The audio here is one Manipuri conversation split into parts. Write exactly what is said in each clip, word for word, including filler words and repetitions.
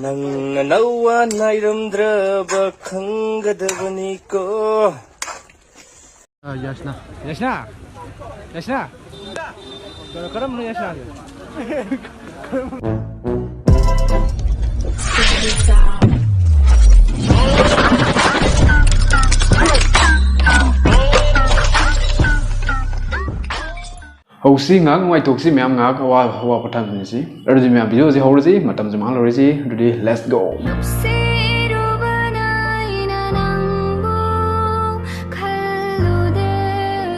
ꯅꯪꯅ ꯅꯋꯥ ꯅꯥꯏꯔꯝꯗ꯭ꯔꯕ ꯈꯪꯒꯗꯕꯅꯤꯀꯣ꯫ ꯑ, ꯌꯥꯁꯅꯥ꯫ ꯌꯥꯁꯅꯥ? ꯌꯥꯁꯅꯥ? ꯀꯔꯝꯕꯅꯣ ꯌꯥꯁꯅꯥꯁꯦ? ꯍꯧꯁꯤ ꯉꯥꯏꯍꯥꯛ ꯅꯨꯡꯉꯥꯏꯊꯣꯛꯁꯤ ꯃꯌꯥꯝ, ꯉꯥꯏꯍꯥꯛ ꯑꯋꯥ, ꯑꯋꯥ ꯄꯣꯊꯥꯃꯤꯟꯅꯁꯤ꯫ ꯑꯗꯨꯗꯤ ꯃꯌꯥꯝ videoꯁꯤ ꯍꯧꯔꯁꯤ, ꯃꯇꯝꯁꯨ ꯃꯥꯡꯍꯜꯂꯔꯣꯏꯁꯤ꯫ ꯑꯗꯨꯗꯤ let's go꯫ ꯅꯨꯡꯁꯤꯔꯨꯕꯅ ꯑꯩꯅ ꯅꯪꯕꯨ ꯈꯜꯂꯨꯗꯦ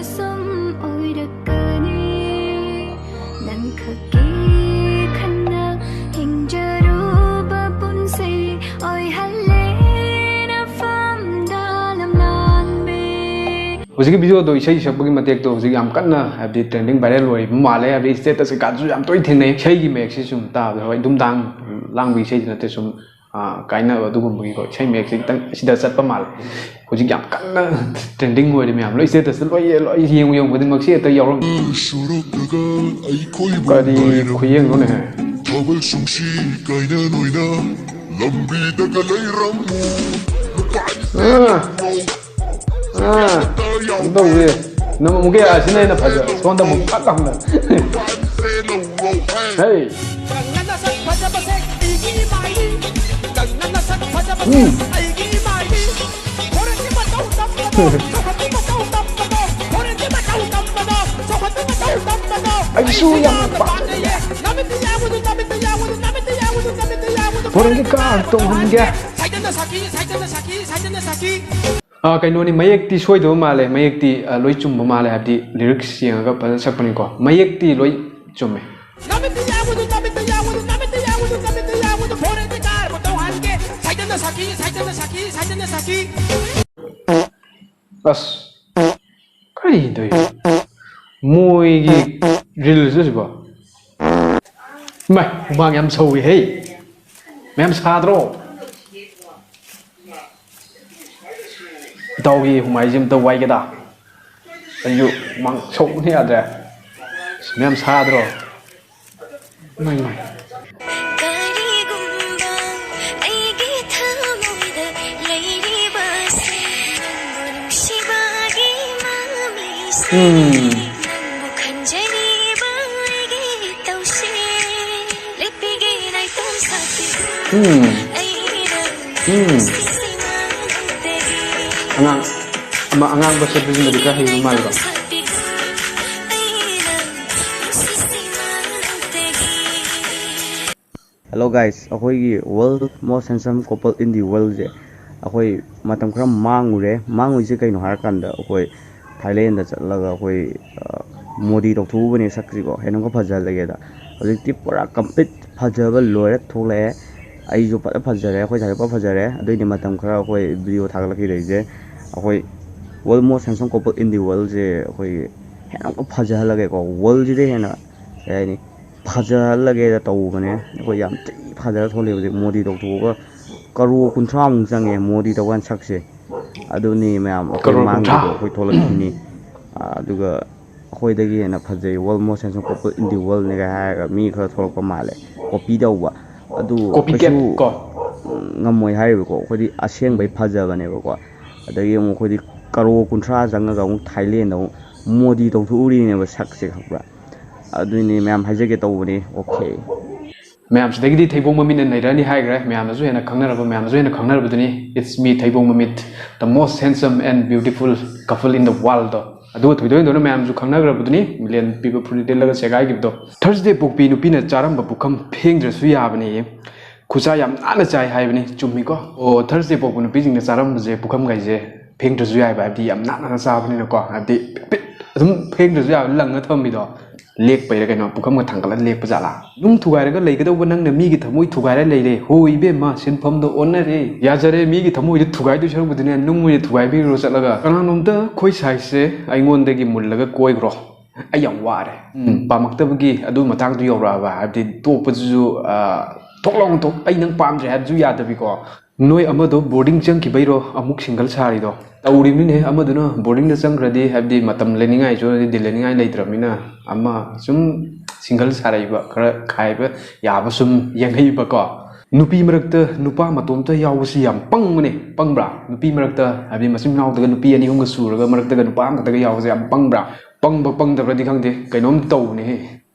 ꯁꯨꯝ ꯑꯣꯏꯔꯛꯀꯅꯤ꯫ ꯅꯪꯈꯛꯀꯤ ꯈꯟꯅ ꯍꯤꯡꯖꯔꯨꯕ ꯄꯨꯟꯁꯤ ꯑꯣꯏꯍꯜꯂꯦ ꯅꯐꯝꯗ ꯂꯝꯂꯥꯟꯕꯤ꯫ ꯍꯧꯖꯤꯛꯀꯤ videoꯗꯣ, ꯏꯁꯩ ꯁꯛꯄꯒꯤ ꯃꯇꯦꯛꯇꯣ ꯍꯧꯖꯤꯛ ꯌꯥꯝ ꯀꯟꯅ, ꯍꯥꯏꯕꯗꯤ, trending viral ꯑꯣꯏꯔꯤꯕ ꯃꯥꯜꯂꯦ꯫ ꯍꯥꯏꯕꯗꯤ status ꯀꯩꯀꯥꯗꯁꯨ ꯌꯥꯝ ꯇꯣꯏꯅ ꯊꯦꯡꯅꯩ꯫ ꯏꯁꯩꯒꯤ ꯃꯌꯦꯛꯁꯤ ꯁꯨꯝ ꯇꯥꯕꯗ, ꯍꯣꯏ, ꯗꯨꯝꯗꯥꯡ ꯂꯥꯡꯕꯒꯤ ꯏꯁꯩꯗꯤ ꯅꯠꯇꯦ, ꯁꯨꯝ, ꯑ, ꯀꯥꯏꯅꯕ ꯑꯗꯨꯒꯨꯝꯕꯒꯤꯀꯣ ꯏꯁꯩ ꯃꯌꯦꯛꯁꯦ ꯈꯤꯇꯪ ꯑꯁꯤꯗ ꯆꯠꯄ ꯃꯥꯜꯂꯦ꯫ ꯍꯧꯖꯤꯛ ꯌꯥꯝ ꯀꯟꯅ trending ꯑꯣꯏꯔꯤ ꯃꯌꯥꯝ, ꯂꯣꯏ statusꯇ ꯂꯣꯏ, ꯂꯣꯏ ꯌꯦꯡꯉꯨ, ꯌꯦꯡꯉꯨ ꯈꯨꯗꯤꯡꯃꯛꯁꯤ ꯍꯦꯛꯇ ꯌꯥꯎꯔꯝꯃꯤ꯫ ꯁꯣꯔꯣꯛꯇꯒ ꯑꯩꯈꯣꯏꯕꯨ ꯀꯔꯤ ꯉꯥꯏꯔꯝꯃꯨ꯫ ꯈꯨꯌꯦꯡꯅꯣꯅꯦꯍꯦ? ꯊꯥꯕꯜ ꯆꯣꯡꯁꯤ ꯀꯥꯏꯅ ꯅꯣꯏꯅ ꯂꯝꯕꯤꯗꯒ ꯂꯩꯔꯝꯃꯨ꯫ ꯑꯥ꯫ ꯑꯥ꯫ ꯀꯩꯅꯣ ꯇꯧꯋꯦ꯫ ꯅꯪ ꯑꯃꯨꯛꯀ ꯑꯁꯤꯅ ꯍꯦꯟꯅ ꯐꯖ-, ꯁꯣꯝꯗ ꯑꯃꯨꯛ ꯐꯠ ꯂꯥꯎꯅ꯫ ꯍꯦ꯫ ꯀꯪꯅ ꯅꯁꯛ ꯐꯖꯕꯁꯦ ꯑꯩꯒꯤ ꯏꯃꯥꯏꯅꯤ꯫ ꯀꯪꯅ ꯅꯁꯛ ꯐꯖꯕꯁꯦ ꯎꯝ꯫ ꯑꯩꯒꯤ ꯏꯃꯥꯏꯅꯤ꯫ ꯍꯣꯔꯦꯟꯒꯤ ꯃꯇꯧ ꯇꯝꯕꯗꯣ, ꯆꯥꯎꯈꯠꯄꯤ ꯃꯇꯧ ꯇꯝꯕꯗꯣ, ꯍꯣꯔꯦꯟꯒꯤ ꯃꯇꯧ ꯇꯝꯕꯗꯣ, ꯆꯥꯎꯈꯠꯄꯤ ꯃꯇꯧ ꯇꯝꯕꯗꯣ꯫ ꯑꯩꯁꯨ ꯑꯩꯁꯨ ꯌꯥꯝꯅ ꯌꯥꯝꯅ ꯄꯥꯝꯖꯩꯌꯦ꯫ ꯄꯥꯝꯖꯩꯌꯦ꯫ ꯅꯃꯤꯠꯇ ꯌꯥꯎꯕꯗꯨ, ꯅꯃꯤꯠꯇ ꯌꯥꯎꯕꯗꯨ, ꯅꯃꯤꯠꯇ ꯌꯥꯎꯕꯗꯨ, ꯅꯃꯤꯠꯇ ꯌꯥꯎꯕꯗꯨ꯫ ꯍꯣꯔꯦꯟꯒꯤ ꯀꯥꯔ ꯇꯣꯡꯍꯟꯒꯦ꯫ ꯁꯥꯏꯗꯅ ꯁꯥꯈꯤ, ꯁꯥꯏꯗꯅ ꯁꯥꯈꯤ, ꯁꯥꯏꯗꯅ ꯁꯥꯈꯤ꯫ ꯑꯥ, ꯀꯩꯅꯣꯅꯤ, ꯃꯌꯦꯛꯇꯤ ꯁꯣꯏꯗꯕ ꯃꯥꯜꯂꯦ, ꯃꯌꯦꯛꯇꯤ, ꯑ, ꯂꯣꯏ ꯆꯨꯝꯕ ꯃꯥꯜꯂꯦ, ꯍꯥꯏꯕꯗꯤ lyrics ꯌꯦꯡꯉꯒ ꯐꯖꯅ ꯁꯛꯄꯅꯤꯀꯣ, ꯃꯌꯦꯛꯇꯤ ꯂꯣꯏ ꯆꯨꯝꯃꯦ꯫ ꯅꯃꯤꯠꯇ ꯌꯥꯎꯕꯗꯨ, ꯅꯃꯤꯠꯇ ꯌꯥꯎꯕꯗꯨ, ꯅꯃꯤꯠꯇ ꯌꯥꯎꯕꯗꯨ, ꯅꯃꯤꯠꯇ ꯌꯥꯎꯕꯗꯨ, ꯐꯣꯔꯦꯟꯒꯤ ꯀꯥꯔꯕꯨ ꯇꯧꯍꯟꯒꯦ, ꯁꯥꯏꯗꯅ ꯁꯥꯈꯤ, ꯁꯥꯏꯗꯅ ꯁꯥꯈꯤ, ꯁꯥꯏꯗꯅ ꯁꯥꯈꯤ꯫ ꯑꯁ, ꯀꯔꯤꯅꯣ ꯇꯧꯔꯤꯁꯦ? ꯃꯣꯏꯒꯤ reelsꯁꯨ ꯁꯤꯕꯣ? ꯏꯃꯥꯏ, ꯍꯨꯃꯥꯡ ꯌꯥꯝ ꯁꯧꯋꯤ ꯍꯦ꯫ ꯃꯌꯥꯝ ꯁꯥꯗ꯭ꯔꯣ? ꯏꯇꯥꯎꯒꯤ ꯍꯨꯃꯥꯏꯁꯦ ꯑꯝꯇ ꯋꯥꯏꯒꯦꯗ꯫ ꯑꯩꯁꯨ ꯍꯨꯃꯥꯡ ꯁꯧꯕꯅ ꯌꯥꯗ꯭ꯔꯦ꯫ ꯑꯁ, ꯃꯌꯥꯝ ꯁꯥꯗ꯭ꯔꯣ? ꯃꯥꯏ ꯃꯥꯏ꯫ ꯀꯔꯤꯒꯨꯝꯕ ꯑꯩꯒꯤ ꯊꯃꯣꯏꯗ ꯂꯩꯔꯤꯕꯁꯦ ꯅꯪꯕꯨ ꯅꯨꯡꯁꯤꯕꯒꯤ ꯃꯃꯤꯁꯦ ꯎꯝ꯫ ꯅꯪꯕꯨ ꯈꯟꯖꯔꯤꯕ ꯑꯩꯒꯤ ꯏꯇꯧꯁꯦ ꯂꯦꯞꯄꯤꯒꯦ ꯅꯥꯏꯇꯣꯝ ꯁꯥꯠꯄꯤ ꯎꯝ꯫ ꯑꯩꯅ ꯎꯝ꯫ ꯅꯨꯡꯁꯤꯁꯤꯃ ꯅꯪꯗꯒꯤ ꯑꯉꯥꯡ ꯑꯃ ꯑꯉꯥꯡꯕ ꯁꯦꯠꯄꯁꯤꯅꯗꯤ ꯈꯔ ꯍꯩꯕ ꯃꯥꯜꯂꯦꯀꯣ꯫ Hello guys, ꯑꯩꯈꯣꯏꯒꯤ World Most Handsome Couple in the Worldꯁꯦ ꯑꯩꯈꯣꯏ ꯃꯇꯝ ꯈꯔ ꯃꯥꯡꯉꯨꯔꯦ꯫ ꯃꯥꯡꯉꯨꯏꯁꯦ ꯀꯩꯅꯣ ꯍꯥꯏꯔꯀꯥꯟꯗ ꯑꯩꯈꯣꯏ ꯊꯥꯏꯂꯦꯟꯗ ꯆꯠꯂꯒ ꯑꯩꯈꯣꯏ ꯃꯣꯗꯤ ꯇꯧꯊꯣꯛꯎꯕꯅꯦ ꯁꯛꯁꯤꯀꯣ, ꯍꯦꯟꯅ ꯑꯃꯨꯛꯀ ꯐꯖꯍꯜꯂꯒꯦꯗ꯫ ꯍꯧꯖꯤꯛꯇꯤ ꯄꯨꯔꯥ complete ꯐꯖꯕ ꯂꯣꯏꯔ ꯊꯣꯛꯂꯛꯑꯦ꯫ ꯑꯩꯁꯨ ꯐꯖ ꯐꯖꯔꯦ, ꯑꯩꯈꯣꯏ ꯊꯥꯏꯂꯦꯟ ꯐꯖ ꯐꯖꯔꯦ꯫ ꯑꯗꯨꯏꯅꯦ ꯃꯇꯝ ꯈꯔ ꯑꯩꯈꯣꯏ video ꯊꯥꯒꯠꯂꯛꯈꯤꯗ꯭ꯔꯤꯁꯦ꯫ ꯑꯩꯈꯣꯏ World Most Handsome Couple in the Worldꯁꯦ ꯑꯩꯈꯣꯏꯒꯤ ꯍꯦꯟꯅ ꯑꯃꯨꯛꯀ ꯐꯖꯍꯜꯂꯒꯦꯀꯣ꯫ Worldꯁꯤꯗ ꯍꯦꯟꯅ ꯀꯩ ꯍꯥꯏꯅꯤ, ꯐꯖꯍꯜꯂꯒꯦꯗ ꯇꯧꯕꯅꯦ꯫ ꯑꯩꯈꯣꯏ ꯌꯥꯝ ꯊꯤ ꯐꯖꯔ ꯊꯣꯛꯂꯛꯑꯦ ꯍꯧꯖꯤꯛ ꯃꯣꯗꯤ ꯇꯧꯊꯣꯛꯑꯒ꯫ ꯀꯔꯣ ꯀꯨꯟꯊ꯭ꯔꯥꯃꯨꯛ ꯆꯪꯉꯦ ꯃꯣꯗꯤ ꯇꯧꯀꯥꯟ ꯁꯛꯁꯦ꯫ ꯑꯗꯨꯅꯤ ꯃꯌꯥꯝ ꯑꯩꯈꯣꯏ ꯀꯔꯣꯔ ꯀꯨꯟꯊ꯭ꯔꯥ꯫ ꯃꯥꯡꯈꯤꯗꯣ ꯑꯩꯈꯣꯏ ꯊꯣꯛꯂꯛꯈꯤꯅꯤ꯫ ꯑꯗꯨꯒ ꯑꯩꯈꯣꯏꯗꯒꯤ ꯍꯦꯟꯅ ꯐꯖꯩ, World Most Handsome Couple in the Worldꯅꯤꯒ ꯍꯥꯏꯔꯒ ꯃꯤ ꯈꯔ ꯊꯣꯛꯂꯛꯄ ꯃꯥꯜꯂꯦ copy ꯇꯧꯕ꯫ ꯑꯗꯨ ꯀꯣꯄꯤ ꯀꯦꯠ ꯀꯩꯁꯨ ꯀꯣ꯫ ꯎꯝ, ꯉꯝꯃꯣꯏ ꯍꯥꯏꯔꯤꯕꯀꯣ꯫ ꯑꯩꯈꯣꯏꯗꯤ ꯑꯁꯦꯡꯕꯩ ꯐꯖꯕꯅꯦꯕꯀꯣ꯫ ꯑꯗꯒꯤ ꯑꯃꯨꯛ ꯑꯩꯈꯣꯏꯗꯤ ꯀꯔꯣ ꯀꯨꯟꯊ꯭ꯔꯥ ꯆꯪꯉꯒ ꯑꯃꯨꯛ ꯊꯥꯏꯂꯦꯟꯗ ꯑꯃꯨꯛ ꯃꯣꯗꯤ ꯇꯧꯊꯣꯛꯎꯔꯤꯅꯦꯕ ꯁꯛꯁꯦ, ꯈꯪꯕ꯭ꯔꯥ? ꯑꯗꯨꯏꯅꯦ ꯃꯌꯥꯝ ꯍꯥꯏꯖꯒꯦ ꯇꯧꯕꯅꯦ꯫ Okay꯫ ꯃꯌꯥꯝꯁꯤꯗꯒꯤꯗꯤ ꯊꯩꯕꯣꯡ ꯃꯃꯤꯠꯅ ꯅꯩꯔꯛꯑꯅꯤ ꯍꯥꯏꯈ꯭ꯔꯦ꯫ ꯃꯌꯥꯝꯅꯁꯨ ꯍꯦꯟꯅ ꯈꯪꯅꯔꯕ, ꯃꯌꯥꯝꯅꯁꯨ ꯍꯦꯟꯅ ꯈꯪꯅꯔꯕꯗꯨꯅꯤ, It's me ꯊꯩꯕꯣꯡ ꯃꯃꯤꯠ, the most handsome and beautiful couple in the worldꯗꯣ꯫ ꯑꯗꯨꯒ ꯊꯣꯏꯗꯣꯛ ꯍꯦꯟꯗꯣꯛꯅ ꯃꯌꯥꯝꯁꯨ ꯈꯪꯅꯈ꯭ꯔꯕꯗꯨꯅꯤ, ꯃꯤꯂꯤꯌꯟ ꯄꯤꯕ ꯐꯨꯔꯤꯠ ꯂꯤꯠꯂꯒ ꯁꯦꯒꯥꯏꯈꯤꯕꯗꯣ꯫ Thursday ꯄꯣꯛꯄꯤ ꯅꯨꯄꯤꯅ ꯆꯥꯔꯝꯕ ꯄꯨꯈꯝ ꯐꯦꯡꯗ꯭ꯔꯁꯨ ꯌꯥꯕꯅꯦꯌꯦ꯫ ꯈꯨꯠꯁꯥ ꯌꯥꯝ ꯅꯥꯟꯅ ꯆꯥꯏ ꯍꯥꯏꯕꯅꯤ, ꯆꯨꯝꯃꯤꯀꯣ? ꯑꯣ, Thursday ꯄꯣꯛꯄ ꯅꯨꯄꯤꯁꯤꯡꯅ ꯆꯥꯔꯝꯕꯁꯦ ꯄꯨꯈꯝꯈꯩꯁꯦ ꯐꯦꯡꯗ꯭ꯔꯁꯨ ꯌꯥꯏꯕ, ꯍꯥꯏꯕꯗꯤ ꯌꯥꯝ ꯅꯥꯟꯅ ꯆꯥꯕꯅꯤꯅꯀꯣ, ꯍꯥꯏꯕꯗꯤ ꯄꯤꯠ ꯄꯤꯠ ꯑꯗꯨꯝ ꯐꯦꯡꯗ꯭ꯔꯁꯨ ꯌꯥꯕ ꯂꯪꯉ ꯊꯝꯕꯤꯗꯣ꯫ ꯂꯦꯛꯄꯩꯔ ꯀꯩꯅꯣ ꯄꯨꯈꯝꯒ ꯊꯥꯡꯒꯠꯂ ꯂꯦꯛꯄ ꯖꯥꯠꯂꯥ? ꯅꯨꯡ ꯊꯨꯒꯥꯏꯔꯒ ꯂꯩꯒꯗꯧꯕ ꯅꯪꯅ ꯃꯤꯒꯤ ꯊꯃꯣꯏ ꯊꯨꯒꯥꯏꯔ ꯂꯩꯔꯦ꯫ ꯍꯣ ꯏꯕꯦꯝꯃ, ꯁꯤꯟꯐꯝꯗꯣ ꯑꯣꯟꯅꯔꯦ꯫ ꯌꯥꯖꯔꯦ, ꯃꯤꯒꯤ ꯊꯃꯣꯏꯗꯣ ꯊꯨꯒꯥꯏꯗꯣꯏ ꯁꯔꯨꯛꯄꯨꯗꯤꯅꯦ, ꯅꯨꯡ ꯑꯣꯏꯅ ꯊꯨꯒꯥꯏꯕꯤꯔꯨꯔꯣ ꯆꯠꯂꯒ꯫ ꯀꯅꯥꯅꯣꯝꯇ ꯑꯩꯈꯣꯏ sizeꯁꯦ ꯑꯩꯉꯣꯟꯗꯒꯤ ꯃꯨꯜꯂꯒ ꯀꯣꯏꯈ꯭ꯔꯣ꯫ ꯑꯩ ꯌꯥꯝ ꯋꯥꯔꯦ꯫ ꯎꯝ, ꯄꯥꯝꯃꯛꯇꯕꯒꯤ ꯑꯗꯨ ꯃꯇꯥꯡꯗꯨ ꯌꯧꯔꯛꯑꯕ, ꯍꯥꯏꯕꯗꯤ ꯇꯣꯛꯄꯗꯨꯁꯨ, ꯑ, ꯊꯣꯛ ꯂꯥꯎꯅ ꯊꯣꯛ, "ꯑꯩ ꯅꯪ ꯄꯥꯝꯗ꯭ꯔꯦ" ꯍꯥꯏꯕꯁꯨ ꯌꯥꯗꯕꯤꯀꯣ꯫ ꯅꯣꯏ ꯑꯃꯗꯣ boarding ꯆꯪꯈꯤꯕꯩꯔꯣ ꯑꯃꯨꯛ single ꯁꯥꯔꯤꯗꯣ? ꯇꯧꯔꯤꯕꯅꯤꯅꯦ, ꯑꯃꯗꯨꯅ boardingꯗ ꯆꯪꯈ꯭ꯔꯗꯤ, ꯍꯥꯏꯕꯗꯤ ꯃꯇꯝ ꯂꯩꯅꯤꯡꯉꯥꯏꯁꯨ, ꯍꯥꯏꯗꯤ ꯂꯩꯅꯤꯡꯉꯥꯏ ꯂꯩꯇ꯭ꯔꯕꯅꯤꯅ, ꯑꯃ ꯁꯨꯝ ꯁꯤꯡꯒꯜ ꯁꯥꯔꯛꯏꯕ, ꯈꯔ ꯈꯥꯏꯕ ꯌꯥꯕ ꯁꯨꯝ ꯌꯦꯡꯉꯛꯏꯕꯀꯣ꯫ ꯅꯨꯄꯤ ꯃꯔꯛꯇ ꯅꯨꯄꯥ ꯃꯇꯣꯝꯇ ꯌꯥꯎꯕꯁꯤ ꯌꯥꯝ ꯄꯪꯕꯅꯦ꯫ ꯄꯪꯕ꯭ꯔꯥ? ꯅꯨꯄꯤ ꯃꯔꯛꯇ, ꯍꯥꯏꯕꯗꯤ ꯃꯆꯤꯟ ꯃꯅꯥꯎꯗꯒ ꯅꯨꯄꯤ ꯑꯅꯤ ꯑꯍꯨꯝꯒ ꯁꯨꯔꯒ ꯃꯔꯛꯇꯒ ꯅꯨꯄꯥ ꯑꯃꯈꯛꯇꯒ ꯌꯥꯎꯕꯁꯦ ꯌꯥꯝ ꯄꯪꯕ꯭ꯔꯥ? ꯄꯪꯕ ꯄꯪꯗꯕ꯭ꯔꯗꯤ ꯈꯪꯗꯦ, ꯀꯩꯅꯣꯝ ꯇꯧꯕꯅꯦꯍꯦ꯫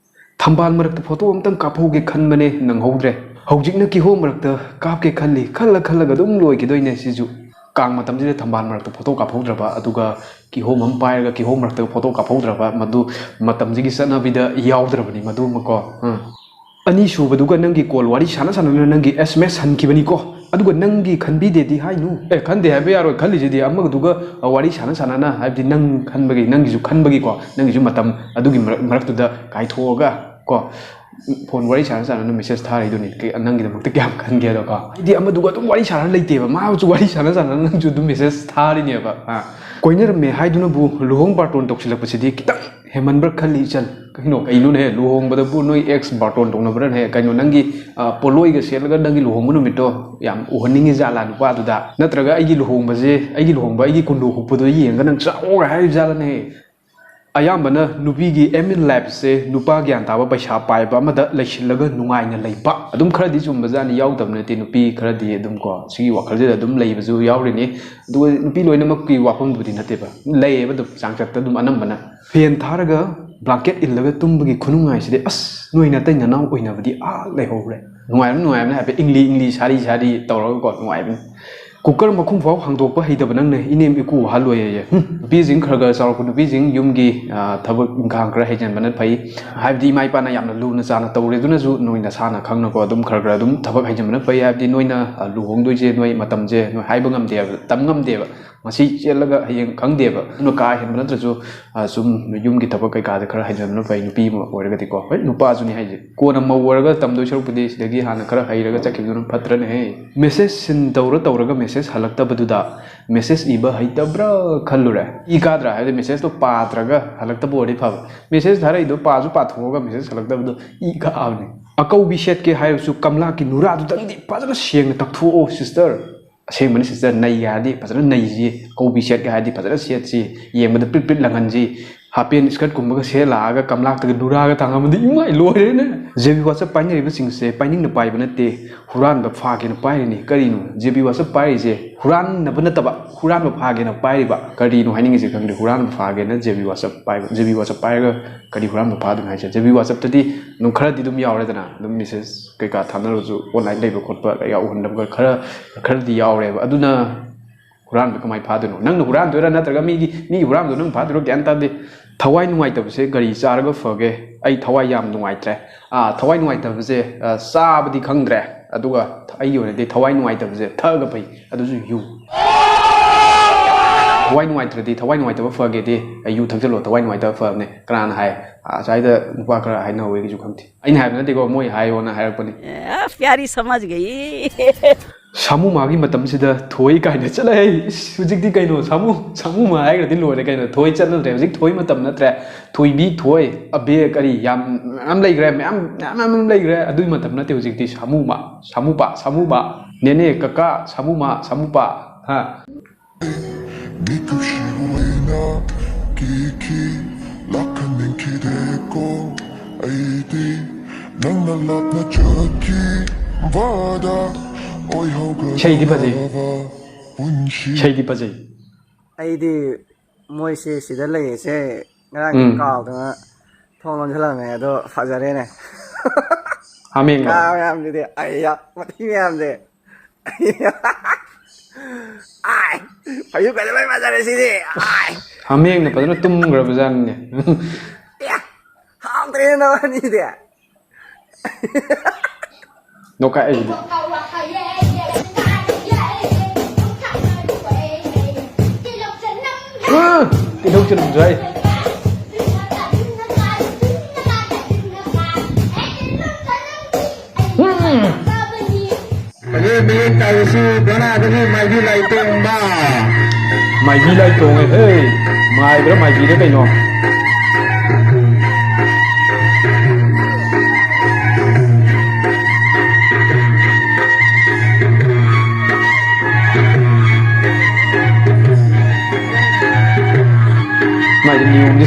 ꯊꯝꯕꯥꯜ ꯃꯔꯛꯇ ꯐꯣꯇꯣ ꯑꯝꯇꯪ ꯀꯥꯞꯍꯧꯒꯦ ꯈꯟꯕꯅꯦ, ꯅꯪꯍꯧꯗ꯭ꯔꯦ꯫ ꯍꯧꯖꯤꯛꯅ ꯀꯤꯍꯣꯝ ꯃꯔꯛꯇ ꯀꯥꯞꯀꯦ ꯈꯜꯂꯤ, ꯈꯜꯂ ꯈꯜꯂꯒ ꯑꯗꯨꯝ ꯂꯣꯏꯈꯤꯗꯣꯏꯅꯦ ꯁꯤꯁꯨ꯫ ꯀꯥꯡ ꯃꯇꯝꯁꯤꯗ ꯊꯝꯕꯥꯜ ꯃꯔꯛꯇ ꯐꯣꯇꯣ ꯀꯥꯞꯍꯧꯗ꯭ꯔꯕ, ꯑꯗꯨꯒ ꯀꯤꯍꯣꯝ ꯑꯃ ꯄꯥꯏꯔꯒ ꯀꯤꯍꯣꯝ ꯃꯔꯛꯇ ꯐꯣꯇꯣ ꯀꯥꯞꯍꯧꯗ꯭ꯔꯕ, ꯃꯗꯨ ꯃꯇꯝꯁꯤꯒꯤ ꯆꯠꯅꯕꯤꯗ ꯌꯥꯎꯗ꯭ꯔꯕꯅꯤ ꯃꯗꯨꯃꯀꯣ꯫ ꯎꯝ꯫ ꯑꯅꯤꯁꯨꯕꯗꯨꯒ ꯅꯪꯒꯤ ꯀꯣꯜ ꯋꯥꯔꯤ ꯁꯥꯟꯅ ꯁꯥꯟꯅꯅ ꯅꯪꯒꯤ ꯑꯦꯁ ꯑꯦꯝ ꯑꯦꯁ ꯍꯟꯈꯤꯕꯅꯤꯀꯣ, ꯑꯗꯨꯒ ꯅꯪꯒꯤ ꯈꯟꯕꯤꯗꯦꯗꯤ ꯍꯥꯏꯅꯨ꯫ ꯑꯦ, ꯈꯟꯗꯦ ꯍꯥꯏꯕ ꯌꯥꯔꯣꯏ, ꯈꯜꯂꯤꯁꯤꯗꯤ ꯑꯃꯗꯨꯒ ꯋꯥꯔꯤ ꯁꯥꯟꯅ ꯁꯥꯟꯅꯅ, ꯍꯥꯏꯕꯗꯤ ꯅꯪ ꯈꯟꯕꯒꯤ, ꯅꯪꯒꯤꯁꯨ ꯈꯟꯕꯒꯤꯀꯣ, ꯅꯪꯒꯤꯁꯨ ꯃꯇꯝ ꯑꯗꯨꯒꯤ ꯃꯔꯛ-, ꯃꯔꯛꯇꯨꯗ ꯀꯥꯏꯊꯣꯛꯑꯒ ꯀꯣ, ꯐꯣꯟ ꯋꯥꯔꯤ ꯁꯥꯟꯅ ꯁꯥꯟꯅꯅ ꯃꯦꯁꯦꯖ ꯊꯥꯔꯤꯗꯨꯅꯤ꯫ ꯀꯩ-, ꯅꯪꯒꯤꯗꯃꯛꯇ ꯀꯌꯥꯝ ꯈꯟꯒꯦꯗꯣꯀꯣ? ꯍꯥꯏꯗꯤ ꯑꯃꯗꯨꯒ ꯑꯗꯨꯝ ꯋꯥꯔꯤ ꯁꯥꯟꯅ ꯂꯩꯇꯦꯕ, ꯃꯥꯁꯨ ꯋꯥꯔꯤ ꯁꯥꯟꯅ ꯁꯥꯟꯅꯅ ꯅꯪꯁꯨ ꯑꯗꯨꯝ ꯃꯦꯁꯦꯖ ꯊꯥꯔꯤꯅꯦꯕ꯫ ꯑ, ꯀꯣꯏꯅꯔꯝꯃꯦ ꯍꯥꯏꯗꯨꯅꯕꯨ ꯂꯨꯍꯣꯡ ꯕꯥꯔꯇꯣꯟ ꯇꯧꯁꯤꯜꯂꯛꯄꯁꯤꯗꯤ ꯈꯤꯇꯪ ꯍꯦꯟꯃꯟꯕ꯭ꯔꯥ ꯈꯜꯂꯤ ꯏꯆꯟ꯫ ꯀꯩꯅꯣ, ꯀꯩꯅꯣꯅꯦ, ꯂꯨꯍꯣꯡꯕꯗꯕꯨ ꯅꯣꯏ ꯑꯦꯛꯁ ꯕꯥꯔꯇꯣꯟ ꯇꯧꯅꯕ꯭ꯔꯥꯅꯦ? ꯀꯩꯅꯣ, ꯅꯪꯒꯤ, ꯑ, ꯄꯣꯠꯂꯣꯏꯒ ꯁꯦꯠꯂꯒ ꯅꯪꯒꯤ ꯂꯨꯍꯣꯡꯕ ꯅꯨꯃꯤꯠꯇꯣ ꯌꯥꯝ ꯎꯍꯟꯅꯤꯡꯉꯤ ꯖꯥꯠꯂꯥ ꯅꯨꯄꯥꯗꯨꯗ? ꯅꯠꯇ꯭ꯔꯒ ꯑꯩꯒꯤ ꯂꯨꯍꯣꯡꯕꯁꯦ, ꯑꯩꯒꯤ ꯂꯨꯍꯣꯡꯕ, ꯑꯩꯒꯤ ꯀꯨꯟꯗꯣ ꯍꯨꯛꯄꯗꯣ ꯌꯦꯡꯉꯒ ꯅꯪ ꯆꯥꯛꯑꯣꯒ ꯍꯥꯏꯔꯤꯕ ꯖꯥꯠꯂꯅꯦ? ꯑꯌꯥꯝꯕꯅ ꯅꯨꯄꯤꯒꯤ aim in lifeꯁꯦ ꯅꯨꯄꯥ ꯒ꯭ꯌꯥꯟ ꯇꯥꯕ, ꯄꯩꯁꯥ ꯄꯥꯏꯕ ꯑꯃꯗ ꯂꯩꯁꯤꯜꯂꯒ ꯅꯨꯡꯉꯥꯏꯅ ꯂꯩꯕ꯫ ꯑꯗꯨꯝ ꯈꯔꯗꯤ ꯆꯨꯝꯕꯖꯥꯠꯅꯤ, ꯌꯥꯎꯗꯕ ꯅꯠꯇꯦ꯫ ꯅꯨꯄꯤ ꯈꯔꯗꯤ ꯑꯗꯨꯝ ꯀꯣ, ꯁꯤꯒꯤ ꯋꯥꯈꯜꯁꯤꯗ ꯑꯗꯨꯝ ꯂꯩꯕꯁꯨ ꯌꯥꯎꯔꯤꯅꯤ꯫ ꯑꯗꯨꯒ ꯅꯨꯄꯤ ꯂꯣꯏꯅꯃꯛꯀꯤ ꯋꯥꯐꯝꯗꯨꯕꯨꯗꯤ ꯅꯠꯇꯦꯕ, ꯂꯩꯌꯦꯕ ꯑꯗꯨꯝ ꯆꯥꯡꯆꯠꯇ ꯑꯗꯨꯝ ꯑꯅꯝꯕꯅ꯫ ꯐꯦꯟ ꯊꯥꯔꯒ ꯕ꯭ꯂꯥꯡꯀꯦꯠ ꯏꯜꯂꯒ ꯇꯨꯝꯕꯒꯤ ꯈꯨꯅꯨꯡꯉꯥꯏꯁꯤꯗꯤ ꯑꯁ, ꯅꯣꯏ ꯅꯇꯩ ꯅꯅꯥꯎ ꯑꯣꯏꯅꯕꯗꯤ ꯑꯥ ꯂꯩꯍꯧꯔꯦ꯫ ꯅꯨꯡꯉꯥꯏꯕꯅꯤ, ꯅꯨꯡꯉꯥꯏꯕꯅꯤ, ꯍꯥꯏꯐꯦꯠ ꯏꯪꯂꯤ ꯏꯪꯂꯤ ꯁꯥꯔꯤ ꯁꯥꯔꯤ ꯇꯧꯔꯒꯀꯣ, ꯅꯨꯡꯉꯥꯏꯕꯅꯤ꯫ ꯀꯨꯀꯔ ꯃꯈꯨꯝ ꯐꯥꯎ ꯍꯥꯡꯗꯣꯛꯄ ꯍꯩꯇꯕ ꯅꯪꯅ ꯏꯅꯦꯝ ꯏꯀꯨ ꯋꯥꯍꯜꯂꯣꯏꯌꯦ꯫ ꯍꯨꯝ, ꯅꯨꯄꯤꯁꯤꯡ ꯈꯔ ꯈꯔ ꯆꯥꯎꯔꯛꯄ ꯅꯨꯄꯤꯁꯤꯡ ꯌꯨꯝꯒꯤ, ꯑ, ꯊꯕꯛ ꯏꯪꯈꯥꯡ ꯈꯔ ꯍꯩꯖꯤꯟꯕꯅ ꯐꯩ꯫ ꯍꯥꯏꯕꯗꯤ ꯏꯃꯥ ꯏꯄꯥꯅ ꯌꯥꯝꯅ ꯂꯨꯅ ꯆꯥꯅ ꯇꯧꯔꯦ ꯑꯗꯨꯅꯁꯨ ꯅꯣꯏ ꯅꯁꯥꯅ ꯈꯪꯅꯀꯣ ꯑꯗꯨꯝ ꯈꯔ ꯈꯔ ꯑꯗꯨꯝ ꯊꯕꯛ ꯍꯩꯖꯤꯟꯕꯅ ꯐꯩ꯫ ꯍꯥꯏꯕꯗꯤ ꯅꯣꯏꯅ, ꯑ, ꯂꯨꯍꯣꯡꯗꯣꯏꯁꯦ ꯅꯣꯏ ꯃꯇꯝꯁꯦ ꯅꯣꯏ ꯍꯥꯏꯕ ꯉꯝꯗꯦꯕ, ꯇꯝ ꯉꯝꯗꯦꯕ꯫ ꯉꯁꯤ ꯆꯦꯜꯂꯒ ꯍꯌꯦꯡ ꯈꯪꯗꯦꯕ꯫ ꯑꯗꯨꯅ ꯀꯥ ꯍꯦꯟꯕ ꯅꯠꯇ꯭ꯔꯁꯨ, ꯑ, ꯁꯨꯝ ꯌꯨꯝꯒꯤ ꯊꯕꯛ ꯀꯩꯀꯥꯗ ꯈꯔ ꯍꯩꯖꯤꯟꯕꯅ ꯐꯩ, ꯅꯨꯄꯤ ꯑꯃ ꯑꯣꯏꯔꯒꯗꯤꯀꯣ꯫ ꯍꯣꯏ, ꯅꯨꯄꯥꯁꯨꯅꯤ ꯍꯥꯏꯁꯦ꯫ ꯀꯣꯟꯅ ꯃꯧ ꯑꯣꯏꯔꯒ ꯇꯝꯗꯣꯏ ꯁꯔꯨꯛꯄꯨꯗꯤ ꯁꯤꯗꯒꯤ ꯍꯥꯟꯅ ꯈꯔ ꯍꯩꯔꯒ ꯆꯠꯈꯤꯕꯗꯨꯅ ꯐꯠꯇ꯭ꯔꯅꯦꯍꯦ? ꯃꯦꯁꯦꯖ ꯁꯤꯟ ꯇꯧꯔ ꯇꯧꯔꯒ ꯃꯦꯁꯦꯖ ꯍꯜꯂꯛꯇꯕꯗꯨꯗ ꯃꯦꯁꯦꯖ ꯏꯕ ꯍꯩꯇꯕ꯭ꯔꯥ ꯈꯜꯂꯨꯔꯦ꯫ ꯏ ꯀꯥꯗ꯭ꯔꯥ? ꯍꯥꯏꯕꯗꯤ ꯃꯦꯁꯦꯖꯇꯣ ꯄꯥꯗ꯭ꯔꯒ ꯍꯜꯂꯛꯇꯕ ꯑꯣꯏꯔꯗꯤ ꯐꯕ꯫ Message ꯊꯥꯔꯛꯏꯗꯣ ꯄꯥꯁꯨ ꯄꯥꯊꯣꯛꯑꯒ message ꯍꯜꯂꯛꯇꯕꯗꯣ E ꯀꯥꯕꯅꯦ꯫ ꯑꯀꯧꯕꯤ ꯁꯦꯠꯀꯦ ꯍꯥꯏꯔꯁꯨ ꯀꯝꯂꯥꯀꯤ ꯅꯨꯔꯥꯗꯨꯗꯪꯗꯤ ꯐꯖꯅ ꯁꯦꯡꯅ ꯇꯛꯊꯣꯛꯑꯣ ꯁꯤꯁꯇꯔ꯫ ꯑꯁꯦꯡꯕꯅꯤ ꯁꯤꯁꯇꯔ, ꯅꯩꯒꯦ ꯍꯥꯏꯔꯗꯤ ꯐꯖꯅ ꯅꯩꯁꯤ, ꯑꯀꯧꯕꯤ ꯁꯦꯠꯀꯦ ꯍꯥꯏꯔꯗꯤ ꯐꯖꯅ ꯁꯦꯠꯁꯤ, ꯌꯦꯡꯕꯗ ꯄ꯭ꯔꯤꯠ ꯄ꯭ꯔꯤꯠ ꯂꯪꯍꯟꯁꯤ꯫ ꯍꯥꯄꯦꯟ ꯏꯁꯀꯔꯠꯀꯨꯝꯕꯒ ꯁꯦꯠꯂꯛꯑꯒ ꯀꯝꯂꯥꯛꯇꯒ ꯅꯨꯔꯥꯒ ꯊꯥꯡꯉꯝꯃꯗꯤ ꯏꯃꯥꯏ ꯂꯣꯏꯔꯦꯅꯦ꯫ ꯖꯦ ꯕꯤ ꯋꯥꯆꯞ ꯄꯥꯏꯅꯔꯤꯕꯁꯤꯡꯁꯦ ꯄꯥꯏꯅꯤꯡꯅ ꯄꯥꯏꯕ ꯅꯠꯇꯦ, ꯍꯨꯔꯥꯟꯕ ꯐꯥꯒꯦꯅ ꯄꯥꯏꯔꯤꯅꯤ꯫ ꯀꯔꯤꯅꯣ ꯖꯦ ꯕꯤ ꯋꯥꯆꯞ ꯄꯥꯏꯔꯤꯁꯦ? ꯍꯨꯔꯥꯟꯅꯕ ꯅꯠꯇꯕ, ꯍꯨꯔꯥꯟꯕ ꯐꯥꯒꯦꯅ ꯄꯥꯏꯔꯤꯕ꯫ ꯀꯔꯤꯅꯣ ꯍꯥꯏꯅꯤꯡꯉꯤꯁꯦ ꯈꯪꯗꯦ, ꯍꯨꯔꯥꯟꯕ ꯐꯥꯒꯦꯅ ꯖꯦ ꯕꯤ ꯋꯥꯆꯞ ꯄꯥꯏꯕ꯫ ꯖꯦ ꯕꯤ ꯋꯥꯆꯞ ꯄꯥꯏꯔꯒ ꯀꯔꯤ ꯍꯨꯔꯥꯟꯕ ꯐꯥꯗꯣꯏꯅꯣ ꯍꯥꯏꯁꯦ? ꯖꯦ ꯕꯤ ꯋꯥꯆꯞꯇꯗꯤ ꯑꯗꯨꯝ ꯈꯔꯗꯤ ꯑꯗꯨꯝ ꯌꯥꯎꯔꯦꯗꯅ, ꯑꯗꯨꯝ ꯃꯦꯁꯦꯖ ꯀꯩꯀꯥ ꯊꯥꯅꯔꯁꯨ, ꯑꯣꯟꯂꯥꯏꯟ ꯂꯩꯕ ꯈꯣꯠꯄ ꯌꯥꯎꯍꯟꯗꯕ ꯈꯔ, ꯈꯔꯗꯤ ꯌꯥꯎꯔꯦꯕ꯫ ꯑꯗꯨꯅ ꯍꯨꯔꯥꯟꯕ ꯀꯃꯥꯏꯅ ꯐꯥꯗꯣꯏꯅꯣ? ꯅꯪꯅ ꯍꯨꯔꯥꯟꯗꯣꯏꯔꯥ ꯅꯠꯇ꯭ꯔꯒ ꯃꯤꯒꯤ, ꯃꯤꯒꯤ ꯍꯨꯔꯥꯟꯕꯗꯣ ꯅꯪ ꯐꯥꯗꯣꯏꯔꯣ? ꯒ꯭ꯌꯥꯟ ꯇꯥꯗꯦ꯫ ꯊꯋꯥꯏ ꯅꯨꯡꯉꯥꯏꯇꯕꯁꯦ ꯒꯥꯔꯤ ꯆꯥꯔꯒ ꯐꯒꯦ꯫ ꯑꯩ ꯊꯋꯥꯏ ꯌꯥꯝ ꯅꯨꯡꯉꯥꯏꯇ꯭ꯔꯦ꯫ ꯑꯥ, ꯊꯋꯥꯏ ꯅꯨꯡꯉꯥꯏꯇꯕꯁꯦ, ꯑ, ꯆꯥꯕꯗꯤ ꯈꯪꯗ꯭ꯔꯦ, ꯑꯗꯨꯒ ꯑꯩꯒꯤ ꯑꯣꯏꯅꯗꯤ ꯊꯋꯥꯏ ꯅꯨꯡꯉꯥꯏꯇꯕꯁꯦ ꯊꯛꯑꯒ ꯐꯩ, ꯑꯗꯨꯁꯨ ꯌꯨ꯫ ꯊꯋꯥꯏ ꯅꯨꯡꯉꯥꯏꯇ꯭ꯔꯗꯤ, ꯊꯋꯥꯏ ꯅꯨꯡꯉꯥꯏꯇꯕ ꯐꯒꯦꯗꯤ, ꯑꯩ ꯌꯨ ꯊꯛꯆꯜꯂꯣ, ꯊꯋꯥꯏ ꯅꯨꯡꯉꯥꯏꯇꯕ ꯐꯕꯅꯦ꯫ ꯀꯅꯥꯅ ꯍꯥꯏ? ꯑ, ꯑꯁ꯭ꯋꯥꯏꯗ ꯅꯨꯄꯥ ꯈꯔ ꯍꯥꯏꯅꯍꯧꯋꯦ, ꯀꯩꯁꯨ ꯈꯪꯗꯦ꯫ ꯑꯩꯅ ꯍꯥꯏꯕ ꯅꯠꯇꯦꯀꯣ, ꯃꯣꯏ ꯍꯥꯏꯌꯣꯅ ꯍꯥꯏꯔꯛꯄꯅꯤ꯫ ꯑꯦ, ꯄ꯭ꯌꯥꯔꯤ ꯁꯃꯥꯖ ꯒꯌꯤ꯫ ꯁꯥꯃꯨ ꯃꯥꯒꯤ ꯃꯇꯝꯁꯤꯗ ꯊꯣꯏ ꯀꯥꯏꯅ ꯆꯠꯂꯦ꯫ ꯏꯁ, ꯍꯧꯖꯤꯛꯇꯤ ꯀꯩꯅꯣ, ꯁꯥꯃꯨ, ꯁꯥꯃꯨ ꯃꯥ ꯍꯥꯏꯈ꯭ꯔꯗꯤ ꯂꯣꯏꯔꯦ ꯀꯩꯅꯣ, ꯊꯣꯏ ꯆꯠꯅꯗ꯭ꯔꯦ꯫ ꯍꯧꯖꯤꯛ ꯊꯣꯏ ꯃꯇꯝ ꯅꯠꯇ꯭ꯔꯦ꯫ ꯊꯣꯏꯕꯤ, ꯊꯣꯏ, ꯑꯕꯦ, ꯀꯔꯤ ꯌꯥꯝ ꯃꯌꯥꯝ ꯂꯩꯈ꯭ꯔꯦ, ꯃꯌꯥꯝ, ꯃꯌꯥꯝ, ꯃꯌꯥꯝ ꯂꯩꯈ꯭ꯔꯦ꯫ ꯑꯗꯨꯒꯤ ꯃꯇꯝ ꯅꯠꯇꯦ ꯍꯧꯖꯤꯛꯇꯤ꯫ ꯁꯥꯃꯨ ꯃꯥ, ꯁꯥꯃꯨ ꯄꯥ, ꯁꯥꯃꯨ ꯃꯥ, ꯅꯦꯅꯦ, ꯀꯀꯥ, ꯁꯥꯃꯨ ꯃꯥ, ꯁꯥꯃꯨ ꯄꯥ, ꯍꯥ? ꯃꯤꯀꯨꯞꯁꯤ ꯑꯣꯏꯅ ꯀꯤꯈꯤ, ꯂꯥꯛꯍꯟꯅꯤꯡꯈꯤꯗꯦꯀꯣ ꯑꯩꯗꯤ꯫ ꯅꯪꯅ ꯂꯥꯞꯅ ꯆꯠꯈꯤꯕꯗ ꯏꯁꯩꯗꯤ ꯐꯖꯩ꯫ ꯑꯣꯏꯍꯧꯒꯗꯕ ꯄꯨꯟꯁꯤ꯫ ꯏꯁꯩꯗꯤ ꯐꯖꯩ꯫ ꯑꯩꯗꯤ ꯃꯣꯏꯁꯦ ꯁꯤꯗ ꯂꯩꯔꯤꯁꯦ ꯉꯔꯥꯡꯗꯤ ꯎꯝ꯫ ꯀꯥꯎꯗꯅ ꯊꯣꯡ ꯂꯣꯟꯁꯤꯜꯂꯝꯃꯦ, ꯑꯗꯣ ꯐꯖꯔꯦꯅꯦ꯫ ꯍꯥꯃꯦꯡꯂꯣ? ꯉꯥ ꯃꯌꯥꯝꯁꯤꯗꯤ, ꯑꯩꯌꯥ, ꯃꯊꯤ ꯃꯌꯥꯝꯁꯦ꯫ ꯑꯥꯏ! ꯐꯩꯖꯨꯞꯀꯁꯦ ꯂꯣꯏ ꯐꯖꯔꯦ ꯁꯤꯗꯤ꯫ ꯑꯥꯏ! ꯍꯥꯃꯦꯡꯅ ꯐꯖꯅ ꯇꯨꯝꯈ꯭ꯔꯕ ꯖꯥꯠꯅꯤꯅꯦ꯫ ꯑꯦ! ꯍꯥꯎꯇ꯭ꯔꯦꯅꯦ ꯅꯕꯥꯅꯤꯗꯤ꯫ ꯅꯣꯛꯈꯥꯏ ꯑꯩꯁꯤꯗꯤ꯫ ꯑ! ꯇꯤꯜꯍꯧ ꯆꯅꯝꯁꯨ ꯍꯥꯏ꯫ ꯎꯝ꯫ ꯑꯗꯨ ꯃꯤꯠꯌꯦꯡ ꯇꯥꯔꯤꯁꯤ ꯕꯣꯔꯥꯗꯒꯤ ꯃꯥꯏꯕꯤ ꯂꯥꯏ ꯇꯣꯡꯕ꯫ ꯃꯥꯏꯕꯤ ꯂꯥꯏ ꯇꯣꯡꯉꯦ꯫ ꯍꯦ, ꯃꯥꯏꯕ꯭ꯔꯥ ꯃꯥꯏꯕꯤꯔ ꯀꯩꯅꯣ? ꯃꯥꯏꯗꯤ ꯅꯤꯌꯣꯝꯗꯤ